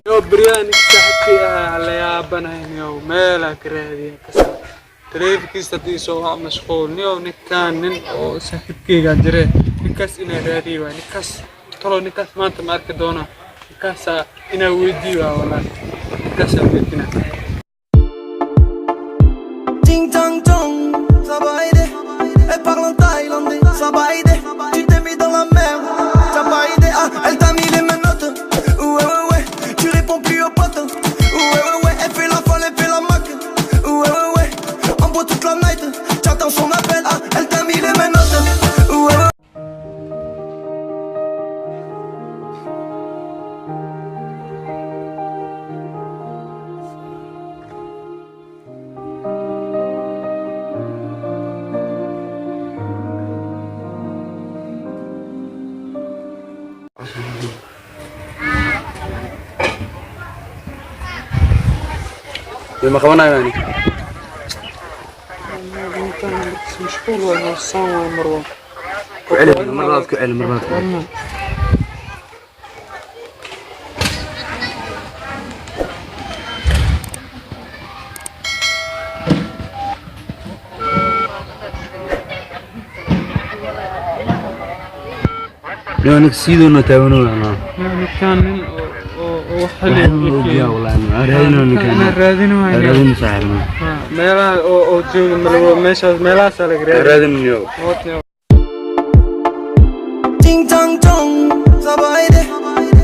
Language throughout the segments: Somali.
Yo, beryahan saaxiibkay ahaa la yaabanahay niyow, meelaa ka raadiya kasa taleefankiisa haddii soo waa mashquul niyow. Ninkaan nin oo saaxiibkaygaa jire, ninkaas inaa raadiya waay. Ninkaas talo, ninkaas maanta ma arki doonaa? Ninkaasaa inaa weydii waa, walaa ninkaasaa weydinaa. Ting tang tong, ça va aider. Elle parle en thaïlandais, ça va aider. Tu t'es mis dans la mer, ça va aider. Ah, elle t'a mis les menottes. Ouais, ouais, ouais. Tu réponds plus aux potes. Ouais, ouais, ouais. Elle fait la folle, elle fait la mac. Ouais, ouais, ouais. On boit toute la night. J'attends son appel. Ah, elle t'a mis les menottes. Ouais, ouais. Ma qabanayo ani. Mashquul waay, hoosaan waay mar walba. Ku celi mar labaad, ku celi mar labaad, ku celi. Niyo, aniga siidoona taagano anaa. Ninkaan nin oo wax xili Waxaan ogiyaa wallahi, aan raadinoo ninkaan. Inaan raadin Aan waay raadin saaxiibna. Meelaha oo jooga malawo, meeshaas meelahaasaa laga Aan raadiya. raadin niyo. Hootniyo. Ting tang tong, ça va aider.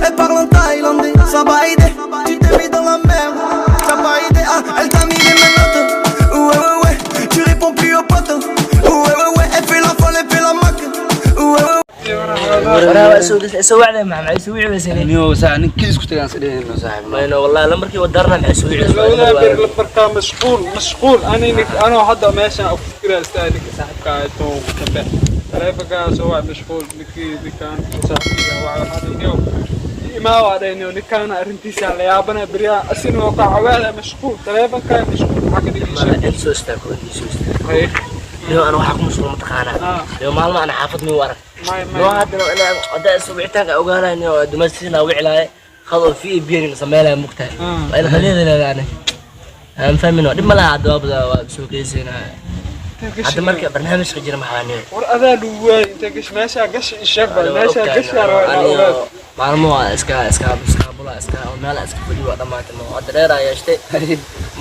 Elle parle en thaïlandais, ça va aider. Tu t'es mis dans la mer, ça va aider. Ah, elle t'a mis les menottes. Ouais, ouais, ouais. Tu réponds plus aux potes. Ouais, ouais, ouais. Elle fait la folle, elle fait la mac. Ouais, ouais. Waraa soo wacday, maxaa soo wicaysa? Niyo saa nin kii isku tagaan sadhehayno saaxiibna. Mayno wallahi, lambarkii wadarna maxaa soo wicaysa? Labadaa bir lambarkaa mashquul mashquul. Ani anoo hadda meeshaan ku fikiraa istaa ninka saaxiibka ah intuu ka bax taleefankaa soo wac mashquul. Ninkii ninkaan saaxiibkiga waa waxaa niyow imaa waa dhahniyo. Ninkaana arrintiisa la yaabana beryaha asina waa ka cawaada mashquul, taleefankaa mashquul, maxaa ka dhigi sheeg? Inta soo istaag, inta soo istaag. Hay. Niyo, ana waxaa ku mashquul mataqaanaa? Ah. Niyo, maalmo ana xaafad miyuu arag? May. Niyo. May. Haddana inaa hadda soo wicitaanka ogaanaya niyo, dumastiina wici lahay khad oo fi biyan la sameynaya mugtahay. Ah. Waa ila khaliida leedahay aan fahmin, dhib ma laha. Hadda waa waa soo geysanaa hadda. Marka barnaamijka jira maxaa niyo? War adaa lagu waayay, intee gash meeshaa gash isheeg bal, meeshaa gashaa rabaa inaa ogaado. Maalmo waa iska bula iska oo meel iska fadhiyo, waa dhamaatay. Ma hadda dheer ayaa yeeshtay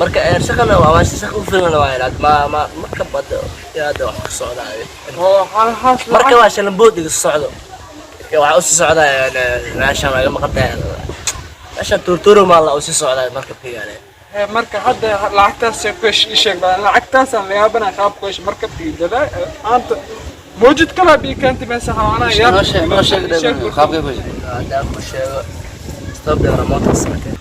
marka shaqana waa shaqa u filan waa ilaad ma marka bada hadda wax ka socdaa. Oo haas. Marka waa shalambood iga socdo, waxaa usii socdaa meeshaan waa iga maqan tahay, meeshaan tuurtuuro maa la usii socdaa marka pigaale. Hee, marka hadda lacagtaas ku hesh ii sheeg baa, lacagtaasaan la yaabanaa qaab ku hesh markabkii dadaa maanta mawjad kalaa bii keentay meesha xawaanaa yaab. Noo sheeg, noo sheeg qaabkay ku heshay. Haddaan ku sheego stop dheer moota socotay.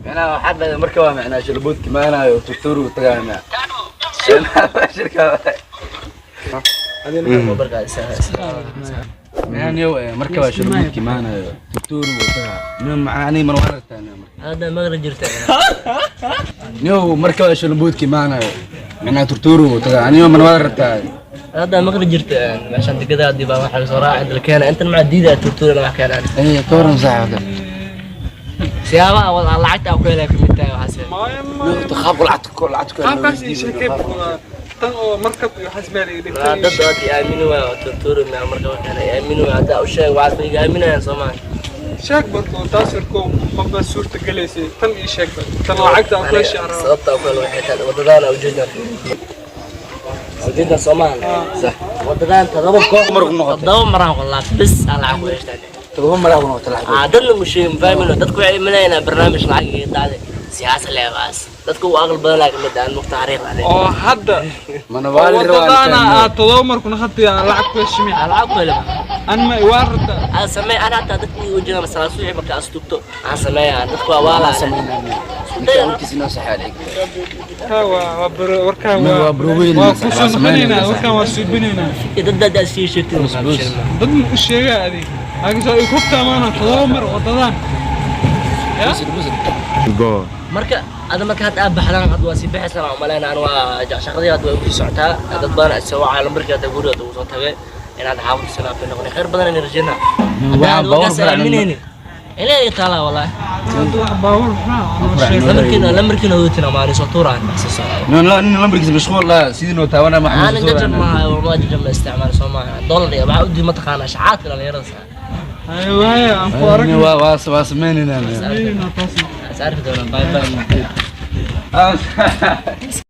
Macnaha waxaa dhahday marka waa macnaa shalboodki maanayo turtuuru tagaayo macnaa shirka. Mobilka isa. Macnaa niyo marka waa shalboodki maanayo turtuuru tagaa niyo, macnaa aniga mar waan aragtaa niyo marka. Hadda maqli jirta. Niyo, marka waa shalboodki maanayo macnaa turtuuru tagaa aniyo mar waan aragtaa. Hadda maqli jirta meeshaan dekedaa haddii baa waxaa soo raaci inta la keena intan macaa diidaa tuurtuurana wax keenaan. Ee, ka waran saaxiibka? Siyaabaha wada lacagta aan ku helaya kamid tahay waxaas. Maya maya. Niyo, qaabka lacagta ku Qaabkaas ii sheekay tan oo markab iyo waxaas meel ii dhigtay. Dad aad i aamini waayo oo tuurtuuri maa marka waxaan i aamini waayo haddaa u sheeg waxaas ma iga aaminayaan soo maaha? Sheeg barko taas yarko maba suurta galaysay, tan ii sheeg bal tan lacagta aan ku heshay aan rabaa. Sababta aan ku helo waxay tahay wadadaan ujeedaan ujeedaan soo maahan Sax. Wadadaan todoba koox Mar ku noqotay. 7 maraan ku laabtay bis aan lacag ku heshtaan. 7 mar ku noqotay lacag. Ah, dadna musheegin fahmino, dadku waxay imanayaan barnaamij lacag iga dhacday siyaasa leebaas, dadku u aqal badanaa kamid ah mugta taariikh ade. Oo hadda Mana waali rabaa. Wadadaana aad 7 mar kuna hadda aan lacag ku heshay miya? Aan lacag ku helay. An ma waa rabtaa? Aan sameey ana hataa dadku igu jira masala suuxi marka astugto aan sameeyaa dadku waa waalaa. Ninka warkiisa inoo saxaa. Ka waa warkaan. Ma waa broweyn. Waa ku soo noqonaynaa warkaan, waa suubinaynaa. Dad dad aad sii sheegtay. Dad ma u sheegaa adig laakiin soo igu taamaana 7 mar wadadaan ya. Marka ada marka hadda aad baxdaan hadda waa sii baxaysan aan umaleynaa, anu waa shaqadii hadda way kusii socotaa, dad badan ay soo wacaa lambarkii hadda guriga ugu soo tagay. Inaad xaafadda soo laabtay noqon khayr badan inay rajaynaa. Waxaan baabuur Haddaad faracnay. aaminaynin ilaa taalaa wallahi. Hadda wax baabuur maxaa Lamarkiina lamarkiina wadatina maalin soo tuuraan soo socda. No, nin lambarkiisa mashquul la sidii noo taabanaa ma Ana jajan maaha, ma jajan ma isticmaal soo maaha, dollar iyo waxaa u dii mataqaanaa shacaadka dhalinyarada saa. Haye waaye, aan ku aragno. Waa sameynayna. Sameynayna taasna. Is arki doonaa, bye bye.